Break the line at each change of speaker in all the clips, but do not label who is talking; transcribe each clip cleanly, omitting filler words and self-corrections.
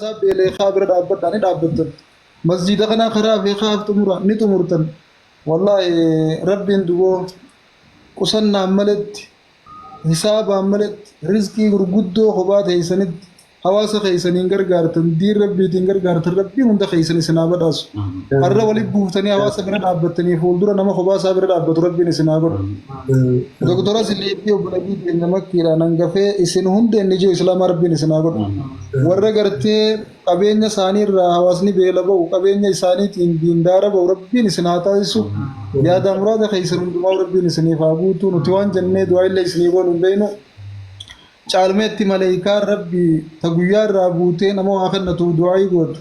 isaa beela'e kaa bira dhaabbadhaa ni dhaabbattan. Masjiida kanaa karaa fi kaaf xumura ni xumurtan. Wallaahi Rabbiin duboo qusannaan maletti hisaabaan maletti rizqii gurguddoo kophaa teessanitti hawaasa keessaniin gargaartan, diin Rabbiitiin gargaartan, Rabbiin hunda keessan isin haa badhaasu. Har'a walitti buuftanii hawaasa bira dhaabbattanii fuuldura nama kophaa isaa bira dhaabbatu Rabbiin isin haa godhu. Doktora Silleettii, obboleettii keenya Makkiidhaan hangafee isin hunda inni jiru Islaamaa Rabbiin isin haa godhu. Warra gartee qabeenya isaanii irraa hawaasni beela ba'u, qabeenya isaaniitiin diindaara ba'u Rabbiin isin haa taasisu. Yaada muraada keessan hundumaa Rabbiin isiniif haa guutu. Nuti waan jennee du'aa illee isinii goonu hin beeknu. Caalmeetti maleeykaan Rabbii ta guyyaa irraa buutee nama waa kennatuuf du'aa'ii gootu,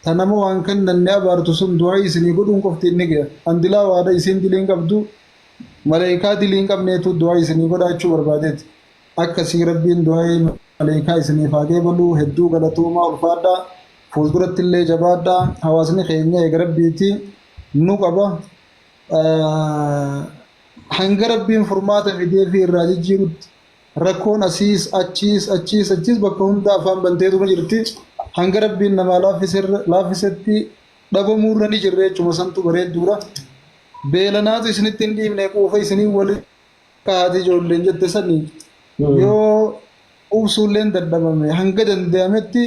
ta nama waan kennanne abaartu sun du'aa'ii isinii godhuun qofti inni ge'a. An dilaa waada isiin dilii hin qabdu, maleeykaa dilii hin qabneetu du'aa'ii isinii godhaa jechuu barbaadeeti. Akkasii Rabbiin du'aa'ii maleeykaa isiniif haa qeebalu. Hedduu galatoomaa, ulfaadhaa. Fuulduratti illee jabaadhaa. Hawaasni keenya eega Rabbiiti nu qaba. Hanga Rabbiin furmaata fideefii irraa jijjiirutti rakkoon asiis achiis achiis achiis bakka hunda afaan banteetuma jirti. Hanga Rabbiin namaa laaffisetti dhabamuurra ni jirra jechuma santu bareedduudha. Beelanaatu isinitti hin dhiifne, quufa isinii wali kahaati ijoolleen jette sanii yoo quubsuulleen dadhabame hanga danda'ametti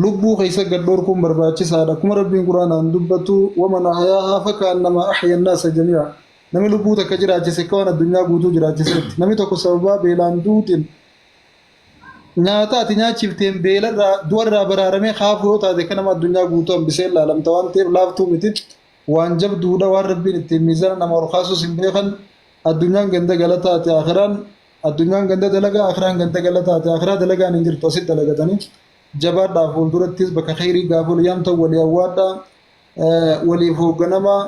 lubbuu keessa gad dhorkuun barbaachisaadha. Akkuma Rabbiin Quraanaan dubbatu, waman ahyaahaa fakaannamaa ahya annaasa jamii'a. Namni lubbuu takka jiraachise akka waan addunyaa guutuu jiraachiseetti. Namni tokko sababaa beelaan duutiin nyaata ati nyaachifteen beelarraa du'arraa baraaramee kaafuu yoo taate akka nama addunyaa guutuu hambisee ilaalamta waan ta'eef laaftuu miti. Waan jabduudha, waan Rabbiin ittiin miizana nama ol kaasus hin beekan. Addunyaan ganda galataati, akiraan addunyaan ganda dalagaa, akiraan ganda galataati. Akiraa dalagaan hin jirtu, asitti dalagatanii jabaadhaa. Fuuldurattis bakka kheyrii gaafa wal yaamtan walii awwaadhaa, waliif hoogganamaa.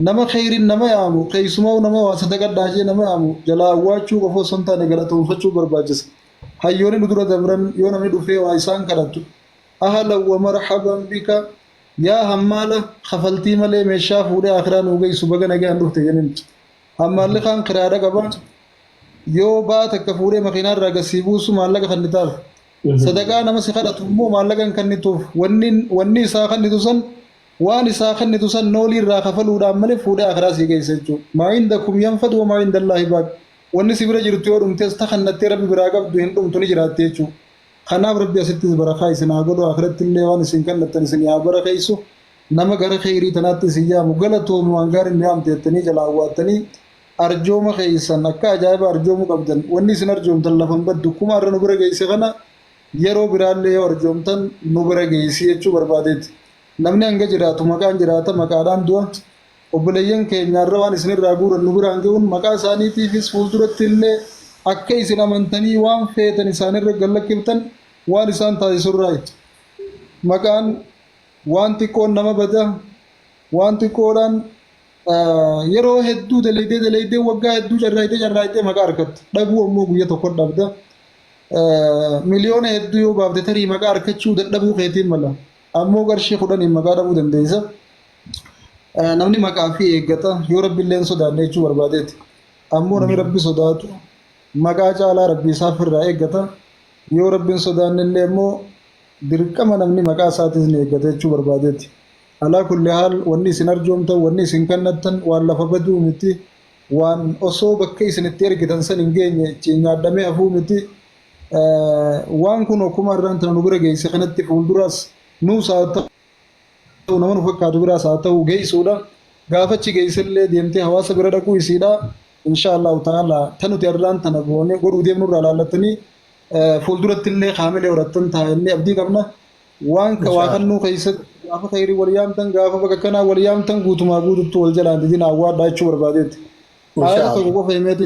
Nama kheyriin nama yaamu, keessumaa nama waa sadaqadhaa jee nama yaamu jalaa awwaachuu qofa osoo hin taane galatoomfachuu barbaachisa. Hayyoonni nu dura dabran yoo namni dhufee waa isaan kadhatu, "Ahlan wa marhaban bika, yaa hammaala kafaltii malee meeshaa fuudhee akiraa nuu geessu, baga nagaan dhufte" jedhaniin. Hammaalli kaan kiraadha qaba. Yoo ba'aa takka fuudhee makiinaa irraa gad sii buusu maallaqa kennitaaf. Sadaqaa nama si kadhatu immoo maallaqa hin kennituuf. Wanni isaa kennitu san, waan isaa kennitu san noolii irraa kafaluudhaan malee fuudhee akiraa sii geessa jechuudha. Maa indakum yanfadu wa maa indallaahi baaq. Wanni si bira jirtu yoo dhumtes ta kennattee Rabbi biraa qabdu hin dhumtu, ni jiraatti jechuudha. Kanaaf Rabbi asittis barakaa isin haa godhu, akiratti illee waan isin kennattan isin haa barakeessu. Nama gara kheyrii tanaatti isin yaamu, "Galatoomi, waan gaariin nu yaamte" jettanii jalaa awwaattanii arjooma keessan akka ajaa'iba arjoomuu qabdan. Wanni isin arjoomtan lafa hin baddu. Akkuma har'a nu bira geesse kana yeroo biraallee yoo arjoomtan nu bira geessi jechuu barbaadeeti. Namni hanga jiraatu maqaan jiraata, maqaadhaan du'a. Obboleeyyan keenya har'a waan isinirraa guuran nu biraan ga'uun maqaa isaaniitiifis fuulduratti illee akka isin amantanii waan feetan isaanirra gallakkiftan waan isaan taasisurraa. Maqaan waan xiqqoon nama bada, waan xiqqoodhaan yeroo hedduu dalaydee dalaydee, waggaa hedduu carraayitee carraayitee maqaa argatta. Dhabuu ammoo guyya tokko dhabda. Miliyoona hedduu yoo baafte tarii maqaa argachuu dadhabuu keetiin mala. Ammoo qarshii 10n maqaa dhabuu dandeessa. Namni maqaa fi eeggata yoo Rabbi illee hin sodaanne jechuu barbaadeeti. Ammoo namni Rabbi sodaatu maqaa caalaa Rabbi isaaf irraa eeggata. Yoo Rabbi hin sodaanne illee immoo dirqama namni maqaa isaatis ni eeggata jechuu barbaadeeti. Alaa kulli haal, wanni isin arjoomtan, wanni isin kennattan waan lafa baduu miti. Waan osoo bakka isin itti ergitan san hin geenye ittiin nyaadhamee hafuu miti. Waan kun akkuma har'aan tana nu bira geesse kanatti fuulduraas nuus haa ta'u, nama nu fakkaatu biraas haa ta'u, geessuudha. Gaafachi geessellee deemtee hawaasa bira dhaquu isiidha. Insha Allahu ta'ala ta nuti har'aan tana goone godhuu deemnurraa laallattanii fuulduratti illee haamilee horattan taa'ennee abdii qabna. Waan waa kennuu keessatti gaafa khayrii wal yaamtan, gaafa bakka kanaa wal yaamtan, guutumaa guututtu wal jalaan didina, awwaadhaa jechuu barbaadeetti. Aayata tokko qofa himeeti.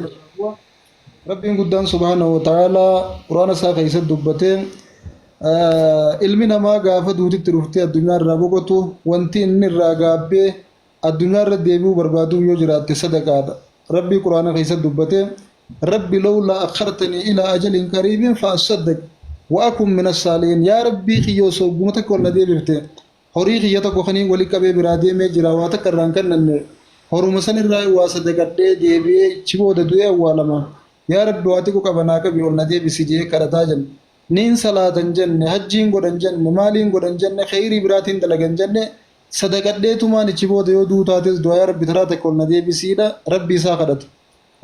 Rabbiin guddaan subhaanahu wa ta'aalaa Quraana isaa keessatti dubbatee, ilmi namaa gaafa duutitti dhuftee addunyaa irraa boqotu wanti inni irraa gaabbee addunyaa irra deebi'uu barbaadu yoo jiraatte sadaqaadha. Rabbii Quraana keessatti dubbatee, "Rabbi lawlaa akhartanii ilaa ajalin qariibin fa asaddaq wa akun min as-saalihiin." Yaa Rabbii kiyya, osoo ogguma takka ol na deebifte, horii kiyya tokko kaniin wali qabee biraa deemee jira, waa takka irraa hin kennanne, horuma san irraa waa sadaqadhee deebi'ee ichi booda du'ee awwaalama. Yaa Rabbi, waa xiqqo qaba, naa qabi, ol na deebisi jee kadhataa jenna. Niin salaatan jenne, hajjiin godhan jenne, maaliin godhan jenne, kheyrii biraatiin dalagan jenne, sadaqadheetumaan ichi booda yoo du'uu taates du'a yaa Rabbi taraa takka ol na deebisiidha Rabbi isaa kadhata.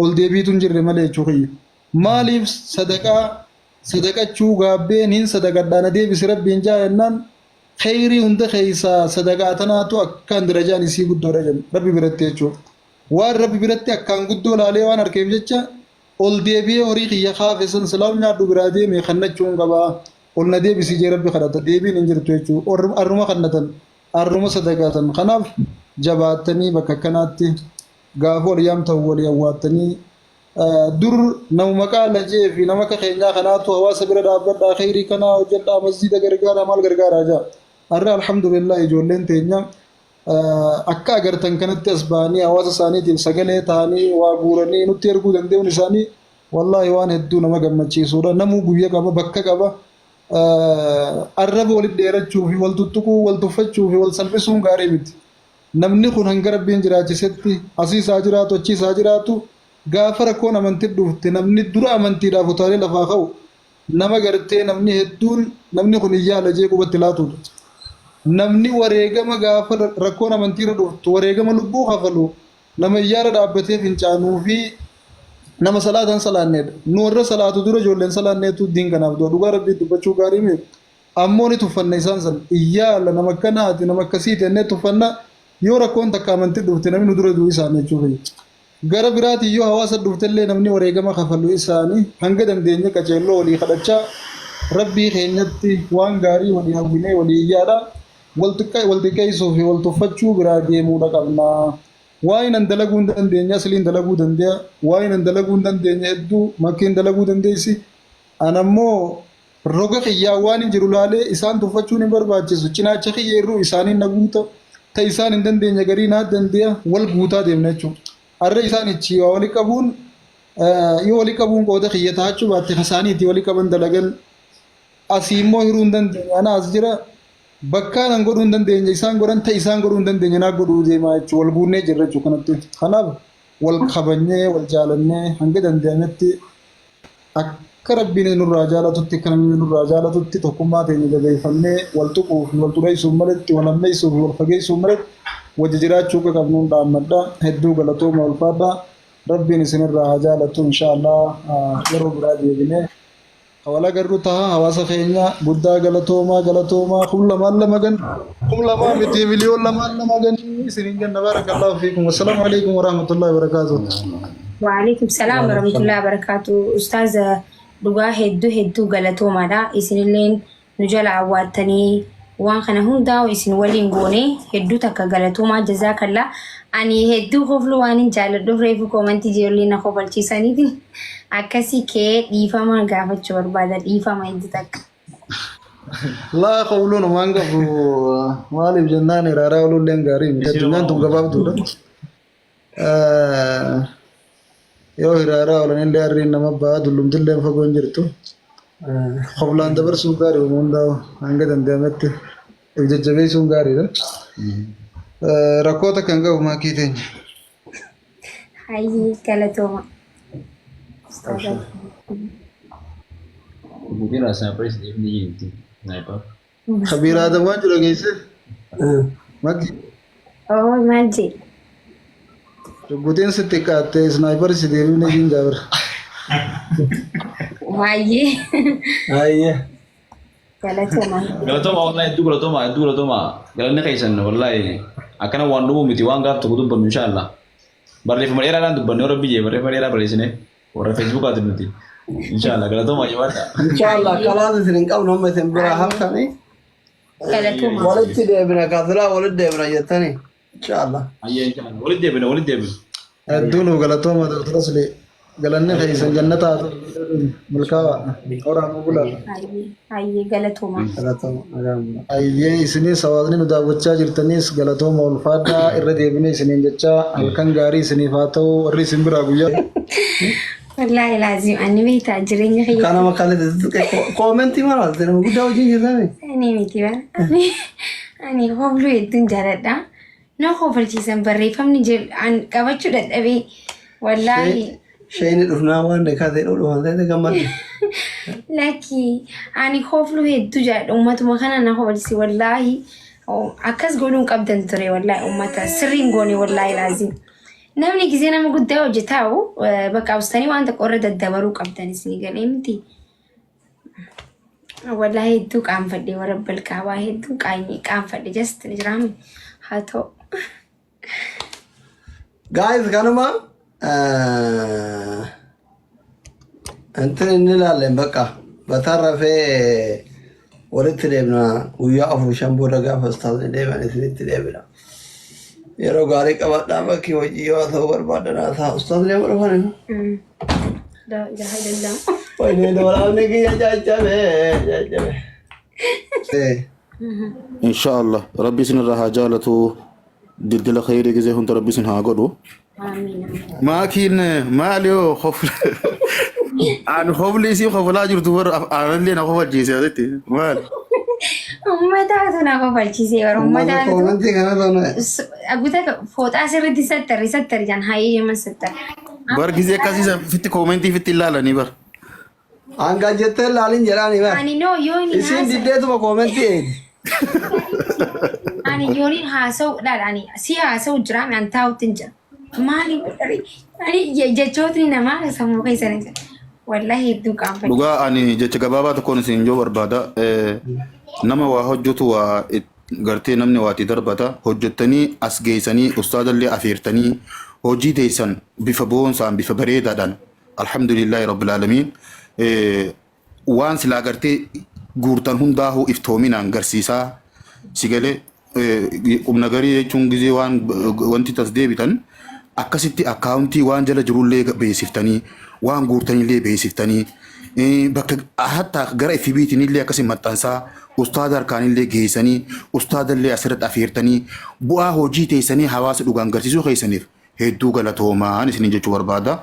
Ol deebiitu hin jirre malee jechuu kiyya. Maaliif sadaqaa sadaqachuu gaabbee niin sadaqadhaa na deebisi Rabbiin jaa jennaan kheyrii hunda keessaa sadaqaa tanaatu akkaan darajaan isii guddoodha jenna Rabbi biratti jechuudha. Waan Rabbi biratti akkaan guddoo laalee waan arkeef jecha Ol deebi'ee horii kiyya ka hafe san silaa'u nyaadhu biraa deeme kannachuun qaba. Ol na deebisi jee Rabbi kadhata. Deebiin hin jirtu jechuu. Arruma kannatan. Arruma sadaqatan. Kanaaf jabaattanii bakka akkanaatti gaafa wal yaamtan walii awwaattanii dur namuma qaala jee fi nama akka keenyaa kanaatu hawaasa bira dhaabbadhaa kheyrii kanaa hojjedhaa masjiida gargaaraa maal gargaaraa jaa. Arra alhamdulillah ijoolleen teenya Akka agartan kanatti as ba'anii hawaasa isaaniitiif sagalee ta'anii waa guuranii nutti erguu danda'uun isaanii wallaahi waan hedduu nama gammachiisuudha. Namuu guyya qaba, bakka qaba. Arraba walitti dheerachuu fi wal tuttuquu, wal tuffachuu fi wal salphisuun gaarii miti. Namni kun hanga Rabbiin jiraachisetti asiis haa jiraatu, achiis haa jiraatu gaafa rakkoon amantii dhufte namni dura amantiidhaaf utaalee lafaa ka'u Nama gartee namni hedduun namni kun hin yaala jee qubatti laatuudha. Namni wareegama gaafa rakkoon amantiirra dhuftu wareegama lubbuu kafalu nama iyyaara dhaabbatee fincaanuu fi nama salaata hin salaanneedha. Nu warra salaatu dura ijoolleen salaanneetu diin kanaaf du'a. Dhugaa Rabbii dubbachuu gaarii miti. Ammoo ni tuffanna isaan san. Iyyaala nama akkanaati nama akkasiiti jennee tuffanna yoo rakkoon takka amantii dhufte namni nu dura du'u isaan jechuu kiyya. Gara biraatiin yoo hawaasa dhuftellee namni wareegama kafalu isaani. Hanga dandeenye qaceelloo walii kadhachaa Rabbii keenyatti waan gaarii walii hawwinee walii iyyaadha wal xiqqeessuu fi wal tuffachuu biraa deemuudha qabna. Waan an dalaguu hin dandeenye Asliin dalaguu dande'a. Waan an dalaguu hin dandeenye hedduu Makkiin dalaguu dandeessi. An ammoo Roga kiyyaan waanin jiru laalee isaan tuffachuun hin barbaachisu. Cinaacha kiyya irruu isaaniin na guuta. Ta isaan hin dandeenye garii naa dande'a. Wal guutaa deemna jechuudha. Arra isaan ichi waa wali qabuun yoo wali qabuun qooda kiyya tahachuu baatte ka isaaniiti wali qaban dalagan. Asii immoo hiruu hin dandeenye. Ana as jira. Bakkaan an godhuu hin dandeenye isaan godhan ta isaan godhuu hin dandeenye naa godhuu deemaa jechuudha. Wal guunnee jirra jechuudha kanatti. Kanaaf wal kabanyee wal jaalannee hanga danda'ametti Akka Rabbiinis nurraa jaalatutti, akka namni nurraa jaalatutti tokkummaa teenya jabeeffannee wal tuquu fi wal xureessuun maletti, wal hammeessuu fi wal fageessuun maletti wajji jiraachuu akka qabnuun dhaammadha. Hedduu galatooma ulfaadha. Rabbiin isinirraa haa jaalatu inshaa Allah yeroo biraa deebinee ka wal agarru taha. Hawaasa keenya guddaa galatoomaa galatoomaa 2000 gan 2000 miti 2,000,000 ganii isiniin jenna barakallahu fiikum. Assalaamu alaikum warahmatullahi wabarakaatuh.
Waalaikum salaam warahmatullahi wabarakatuh. Ustaaz dhugaa hedduu hedduu galatoomaadha. Isinilleen nu jala awwaattanii waan kana hundaa isin waliin goone hedduu takka galatoomaa jazaakallaa. Ani hedduu kofluu waan hin jaalladhuuf reefu koomantii ijoollee na kofalchiisaniitiin akkasii kee dhiifama gaafachuu barbaada dhiifama hedduu takka.
Laa qawluun waan qabu maaliif jennaan iraaraa ooluulleen gaarii miti. Addunyaan tun gabaabduudha. Yoo hiraaraa oolanillee arriin nama ba'a dullumtillee fagoo hin jirtu. Hoblaan dabarsuun gaarii uuma hundaa'u hanga danda'ametti if jajjabeessuun gaariidha. Rakkoo takka hin qabu maakii teenya.
Hayyee galatooma.
Abshir.
Guutiin sniper is deemni jirti. Sniper.
Kabiir Adam waan jiru dhageesse? Makki.
Oo maal jee?
Shugguxiin sitti xiqqaatte sniper si deebifne siin jaabira.
Hayyee.
Hayyee.
Galatooma.
Galatooma wallahi hedduu galatooma hedduu galatooma galanni keessan wallahi akkana waan dhumu miti waan gaaf tokko dubbannu inshallah. Barreeffama dheeraadhaan dubbanne yoo rabbi jee barreeffama dheeraa barreessine warra feesbuukaatiin nuti inshallah galatooma jabaadha.
Inshallah kalaas isin hin qabnu amma isin biraa haftanii
Galatooma.
walitti deebina kasilaa walitti deebina jettanii inshallah.
Ayyee inshallah walitti deebina walitti deebina.
Hedduu nu galatooma Dr. Asli. Galanni keessan jannata haa ta'u. Milkaa'aa. Horaa nu bulaa.
Hayyee hayyee galatooma.
Galatooma nagaan bulaa.
Ayyee isinis hawaasni nu daawwachaa jirtanis galatooma ulfaadhaa irra deebinee isiniin jechaa halkan gaarii isiniif haa ta'u warri isin biraa guyyaa.
Wallaahi laazim ani beektaa jireenya kiyya.
Kanama kaleessa koomentii maal halte nama guddaa wajjin jirtanii.
Ani miti bara. Ani hobluu hedduun jaaladha. Na kofalchiisan barreeffamni jedhu an qabachuu dadhabee wallaahi.
Sheeyni dhufnaa waan deekaa ta'e dhufan ta'e gammadde.
Lakki ani koofluu hedduu jaalladha. Uummatuma kana na kofalchise wallaahi. Akkas godhuun qabdan ture wallaahi uummata sirriin goone wallaahi laazim. Namni gisee nama guddaa hojjetaa'u bakka absitanii waan tokko irra daddabaruu qabdan isinii galee miti. Wallaahi hedduu qaanfadhe warra balkaabaa hedduu qaanfadhe just ni jiraame haa ta'u.
Guys kanuma እንትን እንላለን በቃ በተረፈ walitti deemna guyyaa afur shan booda gaafa ustaazni deeman isinitti deebina. Yeroo gaarii qabadhaa bakki hojii yoo ta'u barbaadanaa ta'a ustaazni amma dhufan.
La ilaha illallah.
Wayne waraabni kiyya caccabe caccabe.
Insha Allah rabbi isin irraa haa jaalatu dildila khayrii gizee hunda rabbi isin haa godhu.
Amiin.
Maakiin maali yoo kofla an kofli isii koflaa jirtu warra aanallee na kofalchiise asitti maali.
Uummataatu na kofalchiisee bara
Uummata
uummataatu.
koomantii kana toona.
Guuta fooxaa sirriitti sattari sattari jaan hayyee jeman sattari.
Bar gizee akkasii san fitti koomentii fitti ilaalanii bar.
Hanga jettee laalin jedhaani bar.
Ani noo yoo inni
Isiin
haasa'u
diddeetuma koomentii eegi.
ani yooniin haasa'u dhaadha ani si haasa'u jira ani taa'utti hin jira. Maali ani jechootni namaa sammuu keessa ni jira. Wallahi hedduu qaanfadhe.
Dhugaa ani jecha gabaabaa tokkoon isin joo barbaada. Nama waa hojjetu waa gartee namni waa itti darbata hojjettanii as geessanii ustaadallee afeertanii hojii teessan bifa boonsaan bifa bareedaadhaan alhamdulillahi rabbil aalamiin waan silaa gartee guurtan hundaahuu iftoominaan garsiisaa si galee qubna garii jechuun gizee waan wanti tas deebitan akkasitti akkaawuntii waan jala jirullee beeksiftanii waan guurtanillee beeksiftanii bakka hatta gara FB'tiin illee akkasi maxxansaa ustaada harkaanillee geessanii ustaadallee asirratti afeertanii bu'aa hojii teessanii hawaasa dhugaan garsiisuu keessaniif hedduu galatoomaan isinin jechuu barbaada.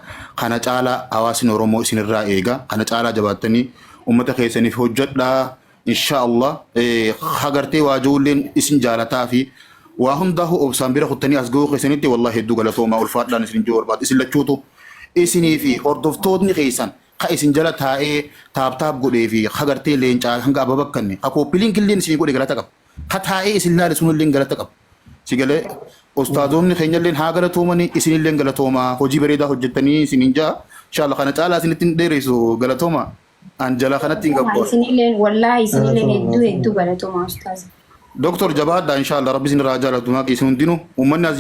Kana caalaa hawaasni Oromoo isinirraa eega. Kana caalaa jabaattanii uummata keessaniif hojjedhaa. Insha Allah hagartee waa ijoolleen isin jaalataa fi waa hundaa'u obsaan bira kuttanii as gahuu keessanitti wallahi hedduu galatoomaa ulfaadhaan isin jechuu barbaada. Isin lachuutu isinii fi hordoftootni keessan ka isin jala taa'ee tap tap godhee fi hagartee leencaa hanga ababakkanne ka copy link illee isinii godhe galata qaba. Ka taa'ee isin laale sunillee galata qaba. Si galee ustaazonni keenyallee haa galatoomanii isinillee galatoomaa hojii bareedaa hojjettanii isiniin jaa. Inshallah kana caalaa isinitti hin dheeressu galatooma. An jala kanatti hin gabboon.
Isinilleen wallaahi isinilleen hedduu hedduu galatoomaa ustaaza.
Doktor jabaadha inshallah rabbi isin irraa jaalatu maaqii isin hundinuu uummanni as